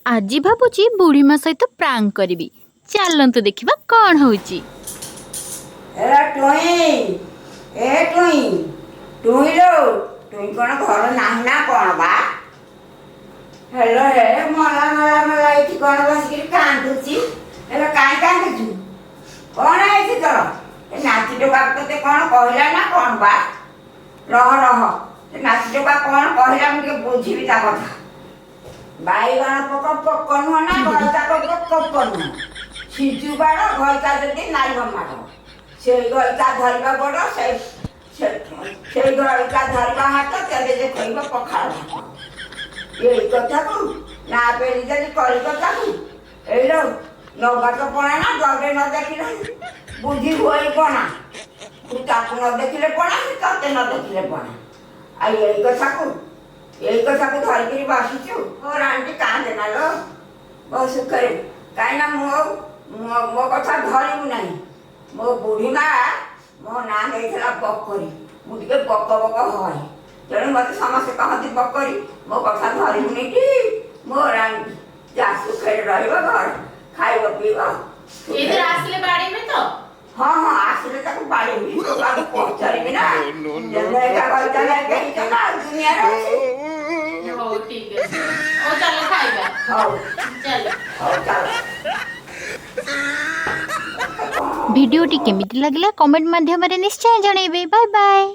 ଆଜି ଭାବୁଛି ବୁଢ଼ୀମା ସହିତ ପ୍ରାଙ୍କ କରିବି। ଚାଲନ୍ତୁ ଦେଖିବା କ'ଣ ହଉଛି। ଏରା ଟୁଇଁ, ଏ ଟୁଇଁ, ଟୁଇଁ ଲୋ ଟୁଇଁ, କ'ଣ ଘର ନାହିଁ ନା କ'ଣ ବା? ହେଲୋ ହେ, ମଲା ମଲା ମଲା, ଏଇଠି କ'ଣ ବସିକିରି କାନ୍ଦୁଛି? ହେଲେ କାଇଁ କାନ୍ଦୁଛୁ? କ'ଣ ହେଇଛି ତୋର? ଏ ନାତି ଟୋକା ତୋତେ କ'ଣ କହିଲା ନା କ'ଣ ବା? ରହ ରହ, ସେ ନାତି ଟୋକା କ'ଣ କହିଲା, ମୁଁ ଟିକେ ବୁଝିବି ତା କଥା। ବାଇଗଣ ପୋକ ପୋକ ନୁହଁ ନା ଘଇତା ପୋକ ପୋକ ନୁହଁ, ସିଜୁ ବାଡ଼ ଘଇତା ଯଦି ନାଇବ ମାଡ଼। ସେଇ ଘଇତା ଧରିବା ବଡ଼, ସେଇ ସେଇ ଘଇତା ଧରିବା ହାତ, ତେବେ ଯେ ଖୋଇବ ପଖାଳ ଭାତ। ଏଇ କଥାକୁ ନା ପେଲି ଯଦି କଲିକତାକୁ। ଏଇଲୋ, ନବାଟ ପଣା ନା ଡରେ ନ ଦେଖିଲେ ବୁଝି ହୁଏ ପଣା। ତୁ ତାକୁ ନ ଦେଖିଲେ ପଣା, ସେ ତତେ ନ ଦେଖିଲେ ପଣା। ଆଉ ଏଇ କଥାକୁ ଧରିକିରି ବସିଛୁ। ମୋ ରାଣୀ, କାନ୍ଦେ ନା ଲୋ, ବହୁ ସୁଖରେ। କାହିଁକି ନା ମୁଁ ଆଉ ମୋ କଥା ଧରିବୁ ନାହିଁ। ମୋ ବୁଢ଼ୀ ମା ମୋ ନାଁ ଦେଇଥିଲା ବକରି। ମୁଁ ଟିକେ ବକ ବକ ହଏ, ତେଣୁ ମତେ ସମସ୍ତେ କହନ୍ତି ବକରି। ମୋ କଥା ଧରିବୁନି କି ମୋ ରାଣୀ? ଯା, ସୁଖରେ ରହିବ, ଘର ଖାଇବ ପିଇବ। ଏଇଥର ଆସିଲେ ବାଡ଼େଇବେ ତ? ହଁ, ଆସିଲେ ତାକୁ ବାଡ଼େଇବି। ତାକୁ ପଚାରିବି ନା ଯେତେ ଘଇତା କେହି ତ ନା ଦୁନିଆରେ ଅଛି। ହଉ, ଠିକ ଅଛି। ହଉ, ଚାଲ ଖାଇବା। ହଉ। ଚାଲ। ହଉ, ଚାଲ। ଭିଡ଼ିଓଟି କେମିତି ଲାଗିଲା, କମେଣ୍ଟ ମାଧ୍ୟମରେ ନିଶ୍ଚୟ ଜଣେଇବେ। Bye bye.